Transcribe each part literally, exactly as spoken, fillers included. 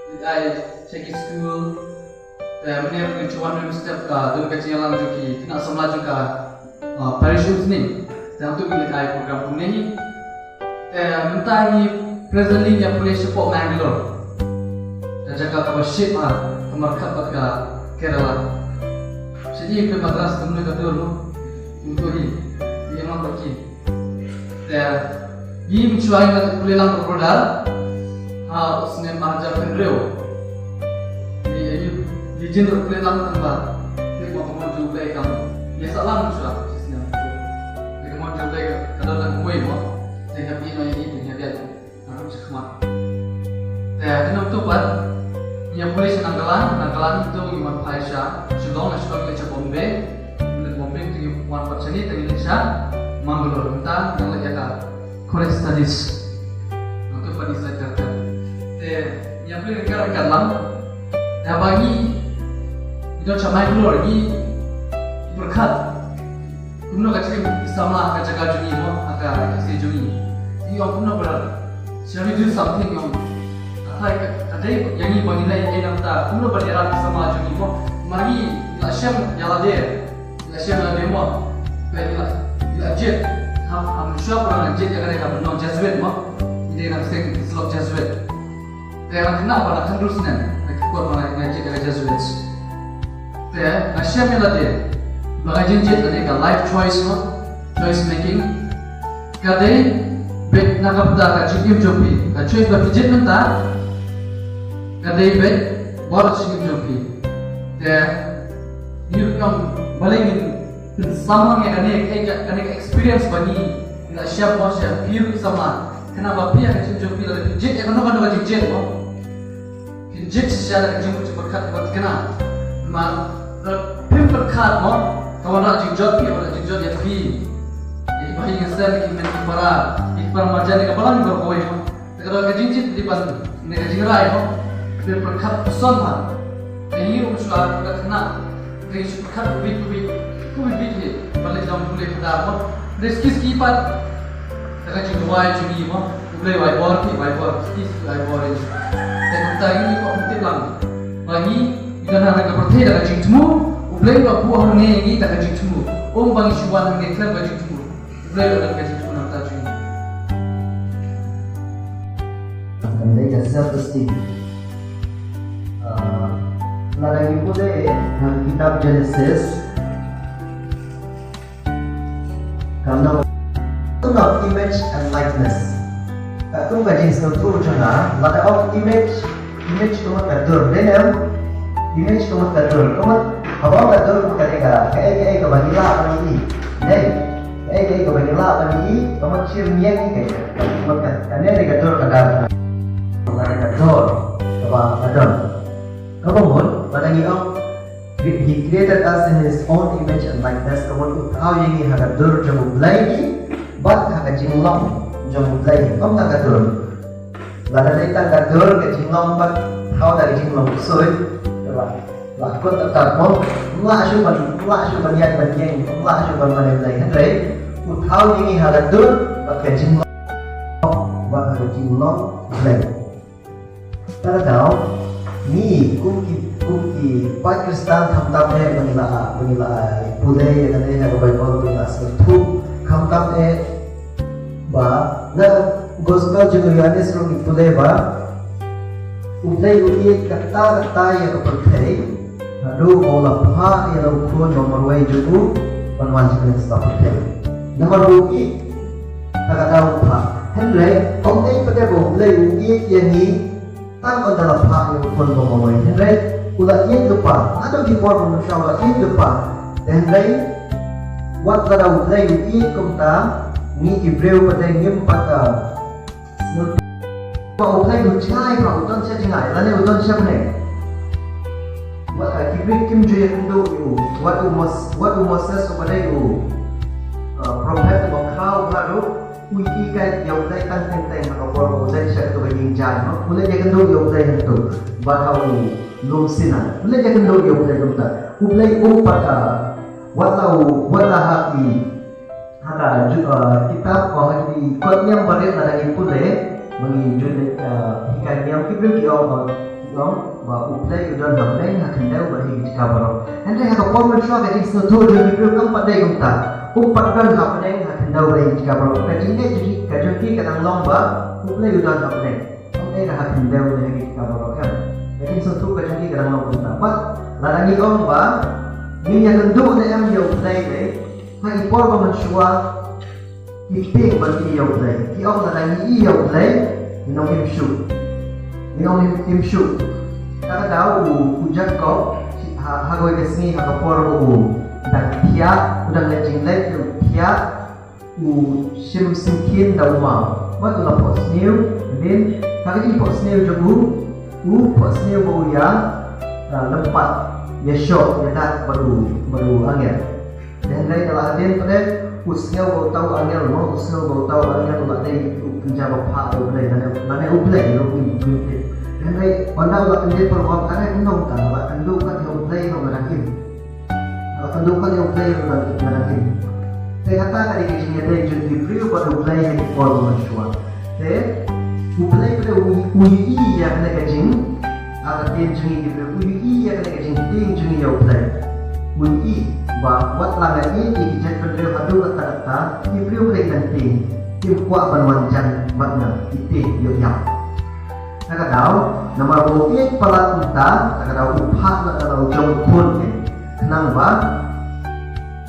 Ai, check school. Te mynne ruh ngi shu wan mynstep ka don ka jingïalang jong ki khynnah samla jong ka, ah, parish Umsning. Te hangtu ngi leit ai program kumne hi. Te mynta ngi presently ngi ïa pule shapoh Mangalore. Ka jaka kaba shit bha, ka markhap bad ka Kerala. Shit, ngi pule Madras kumne ka dur mo. Kumtu hi. Ngi ïa man bad ki. Te ngi mynshuwa ngi la pule lang ka brother ha u snem ar hajar khyndai. Ngi, ngi, ngi jin ruh pule lang tang ba ngi mo ka mon jong U Blei kam. Ngi sah lang mynshuwa shi snem. Ngi ka mon jong U Blei ka don lang kawei mo. Te ngi hap ïeh noh ïa ngi, te ngi hap ïaid. Nga ruh sha khmat. Te, te nangtu pat, ngi ïa pule sha Nagaland, Nagaland to ngi wan phai sha Shillong, na Shillong ngi leit sha Bombay, ngi leit Bombay to ngi wan pat shane, te ngi leit sha Mangalore, mynta ngi leit ïa ka college studies. Nangtu pat ngi sa ïa ka. Te, ngi ïa pule ryngkat ryngkat lang. Te haba ngi, ngi don sha Mangalore, ngi pyrkhat. Kumno ka jingim ki samla ha ka jaka jong ngi mo, ha ka khyllipmat jong ngi. Ngi ong kumno ba, shall we do something, ong. Ka dei, ka dei ïa ngi ba ngin leh ei ei na bynta kumno ban ïarap ki samla jong ngi mo. Namar ngi la shem ïa lade, ngi la shem ïa lade mo. Ba ngi la, ngi la jied. Ha, ha mynshuwa ba ngi la jied ïa kane ka bynta Jesuit mo. Ngi dei na ka seng ki syllok Jesuit. Te nga kynmaw ba la khyndiat snem, nga kynmaw ba nga jied ïa ka Jesuits. Te nga shem ïa lade ba ka jingjied lade ka life choice mo, choice making. Ka dei beit na ka bynta ka jingim jong phi, ka choice ba phi jied mynta. Ka dei beit bor jingim jong phi. Te ngi ruh ngim balei ngin pynsamla ïa kane, ka, kane ka experience ba ngi, ngi la shem mo, shem phi ruh samla. Kane ba phi ha ka jingim jong phi lada phi jied ïa kano kano ka jingjied mo. Phin jied shisha da ka jingmut jingpyrkhat kaba thikna. Namar lada phim pyrkhat mo, ka wanrah jingjot phi, wanrah jingjot ïa phi. Ïa ki bahaïing hasem, ïa ki hynmen ki para, ïa ki para marjan, ïa ka balang ïa ka kawei mo. Te ka dei ka jingjied phi ban, ne ka jingrai mo. Phin pyrkhat puson ha. Te ngi ruh shuwa ka thikna. Te ngi shu pyrkhat u bit u bit, u bit bit hi. Ban leit dang pule phadar mo. Te ski ski pat. Te ka jingduwai jong ngi mo. U Blei wai bor phi, wai bor. Ski ski wai bor hi. Te kumta ngi ko tip lang. Ba ngi, ngi don ha ka pyrthei da ka jingthmu. U Blei u la buh hangne ngi da ka jingthmu. Ym ba ngi shu wan hangne khlem ka jingthmu. U Blei u la don ka jingthmu na ka bynta jong ngi. Ka dei ka self esteem. Ah, lada ngi pule ha kitab Genesis, ka nong, ka nong image and likeness. Ka kum ka jingsngewthuh jong nga, lada ong image, image ka mut ka dur, dei ne em? Image ka mut ka dur, ka mut, haba ong ka dur ka mut ka dei ka, kaei kaei kaba ngi lah ban ïohi. Dei, kaei kaei kaba ngi lah ban ïohi, ka mut shyrkhei kaei. Ka mut ka, kane dei ka dur ka dar. Ka dei ka dur kaba ka don. Kaba mut, lada ngi ong, He created us in his own image and likeness. Ka mut u thaw ïa ngi ha ka dur jong U Blei hi, bad ha ka jinglong jong U Blei hi. Ym tang ka dur. Lada dei tang ka dur, ka jinglong bad thaw da ka jinglong, soi. Te ba la kut ta mo. Ym lah shuh ban, ym lah shuh ban ïaid ban ïeng, ym lah shuh ban mane Blei. Hynrei u thaw ïa ngi ha ka dur bad ka jinglong, bad ha ka jinglong Blei. Te lada ngi kum ki, kum ki paid Khristan, khamtam eh ba ngi la, ba ngi la pule ïa kane ha ka Baibl, ba ngi la sngewthuh, khamtam eh ba na Gospel jong u Ïoannis ruh ngi pule ba U Blei u ïeit katta katta ïa ka pyrthei, haduh ba u la phah ïa la u Khun ba marwei jong u ban wan sha kane ka pyrthei. Namar ba u ïeit, ha kata u phah. Hynrei ym dei pat ba U Blei u ïeit ïa ngi tang ynda la phah ïa u Khun ba marwei. Hynrei u la ïeit lypa, haduh ki por ba mynshwa u la ïeit lypa. Hynrei wat lada U Blei u ïeit kumta, ngi ki briew pat ngim pat, ah, Ba U Blei u jngai, ba u don sha jngai, lane u don sha bneng. Wat, ah, ki briew kim ju ïakynduh ïa u, wat u Mos-, wat u Moses uba dei u, ah, prophet uba khraw bha ruh, u hikai ïa U Blei tang teng teng ha ka por ba u dei sha kato ka ïing jaiñ, no? U leit ïakynduh ïa U Blei hangto, bad ha u lum Sinai. U leit ïakynduh ïa U Blei kumta. U Blei um pat, ah, wat la u, wat la ha ki Ha ka ju-, eh, kitab, ha ki kot niam barit lada ngi pule, ba ngi ju leit, eh, hikai niam, ki briew ki ong, eh, ki Long ba U Blei u don hapdeng ha khyndew bad ha ki jaka baroh. Hynrei ha ka por mynshuwa ka jingsngewthuh jong ki briew kam pat dei kumta. Um pat don hapdeng ha khyndew bad ha ki jaka baroh. Ka jingeh jong ki, ka jong ki ka dang long ba U Blei u don hapdeng. Ym dei ha khyndew ne ha ki jaka baroh, em. Ka jingsngewthuh ka jong ki ka dang long kumta. Bad lada ngi ong ba ngin ïakynduh ne em ïa U Blei, ha ki por ba mynshuwa ki tieng ban ïohi ïa U Blei. Ki ong lada ngi ïohi ïa U Blei, ngin ym im shuh. Ngin ym im, im shuh. Kata ka daw u, u Jakob, ha, ha kawei ka sngi ha ka por ba u dang thiah, u dang leit jingleit, u thiah, u shim syngkien da u maw. Bad u la phohsniew, hadien, ha ka jingphohsniew jong u, u phohsniew ba u ïa, ah, lympat, ïa shoh, ïa dak bad u, bad u angel. Hynrei da la hadien pat de, u sngew ba uta u angel mo, u sngew ba uta u angel u la dei u kynja ba phah da U Blei, lane, lane U Blei ruh ngim, ngim tip. Hynrei ynda u la kyndit pat u ong, ka dei kumno mynta, nga la kynduh kat ïa U Blei ruh nga dang im. Nga la kynduh kat ïa U Blei ruh nga dang im. Te kata ka dei ka jingïadei jong ki briew bad U Blei ha ki por ba mynshuwa. Te U Blei pat u, u ïohi ïa kane ka jing, ah, ka jingïadei jong ngi ki briew, u ïohi ïa kane ka jingtieng jong ngi ïa U Blei. U ïohi ba wat la nga ïeit ïa ki jaitbynriew haduh katta katta, ki briew pat ki dang tieng, kim kwah ban wan jan bad nga, ki tieng ïoh ïap. Kata ka daw, namar ba u ïeit palat kumta, kata ka daw u phah noh da la u jong u khun, khnang ba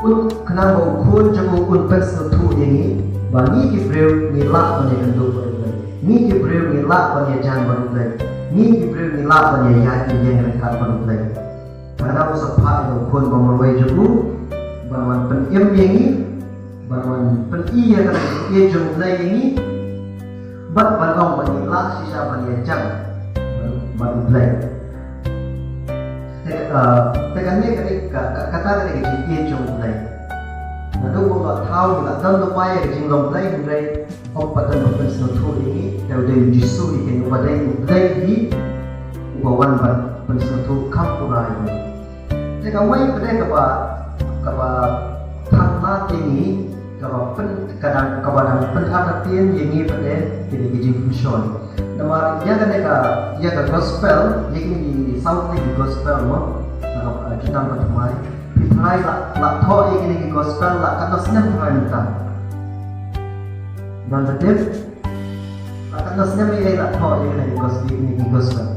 un, khnang ba u khun jong u un pynsngewthuh ïa ngi ba ngi ki briew ngi lah ban ïakynduh bad U Blei. Ngi ki briew ngi lah ban ïajan bad U Blei. Ngi ki briew ngi lah ban ïaid ïeng ryngkat bad U Blei. Kata ka daw u sa phah ïa u khun ba marwei jong u ban wan pynim ïa ngi, ban wan pyni ïa ka jingïeit jong U Blei ïa ngi. Bad ban ong ba ngi lah shisha ban ïajan bad U Blei. Te, eh, te kane ka dei ka, ka, kata ka dei ka jingïeit jong U Blei. Naduh ba la thaw ngi la don lypa ïa ka jinglong Blei, hynrei ym pat don ba pynsngewthuh ïa ngi, te u dei U Jisu hi keiñ uba dei U Blei hi uba wan ban pynsngewthuh kham pura ïa ngi. Te kawei pat de kaba, kaba thang lad ïa ngi, kaba pyn, ka dang, kaba dang pynartatien ïa ngi pat de, ki dei ki jingpynshoi. Namar ïa kane ka, ïa ka gospel, ïa kine ki saw tylli ki gospel mo, na ka, eh, jutang ba thymmai. Phi tharai la, la thoh ïa kine ki gospel la katno snem tharai mynta? Don ba tip? La katno snem ïa la thoh ïa kine ki gos-, ïa kine ki gospel?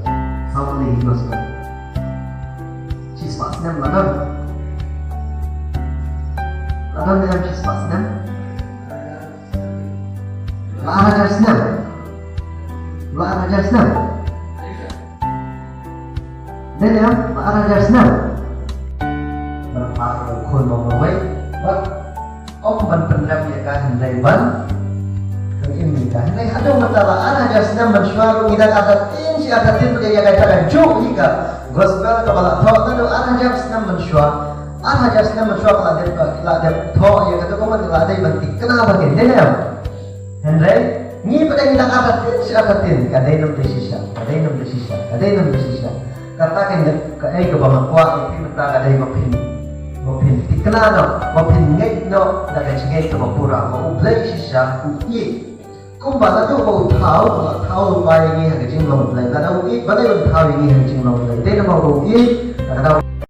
Saw tylli ki gospel. Shispah snem la don? La don ne em shispah snem? La ar hajar snem? La ar hajar snem? Dei ne em, la ar hajar snem. Ban phah ïa u khun ba marwei, bad ym ban pynrem ïa ka hynrei ban pynim ïa ka. Hynrei haduh mynta la ar hajar snem mynshuwa ruh ngi dang artatien shi artatien pat ïa kata ka juh hi ka gospel kaba la thoh naduh ar hajar snem mynshuwa. Ar hajar snem mynshuwa ka la dep, ka la dep thoh ïa kata, kumno la dei ban thikna ba kin, dei ne em? Hynrei ngi pat de ngi dang artatien shi artatien, ka dei ne ym dei shisha, ka dei ne ym dei shisha, ka dei ne ym dei shisha. Kata ka dei kaei kaba nga kwah ïa phi mynta, ka dei ba phin, ba phin thikna noh, ba phin ngeit noh da ka jingngeit kaba pura ba U Blei shisha u ïeit. Kumba naduh ba u thaw, u la thaw lypa ïa ngi ha ka jinglong Blei. Lada u ïeit, balei un thaw ïa ngi ha ka jinglong Blei? Dei namar ba u ïeit, lada u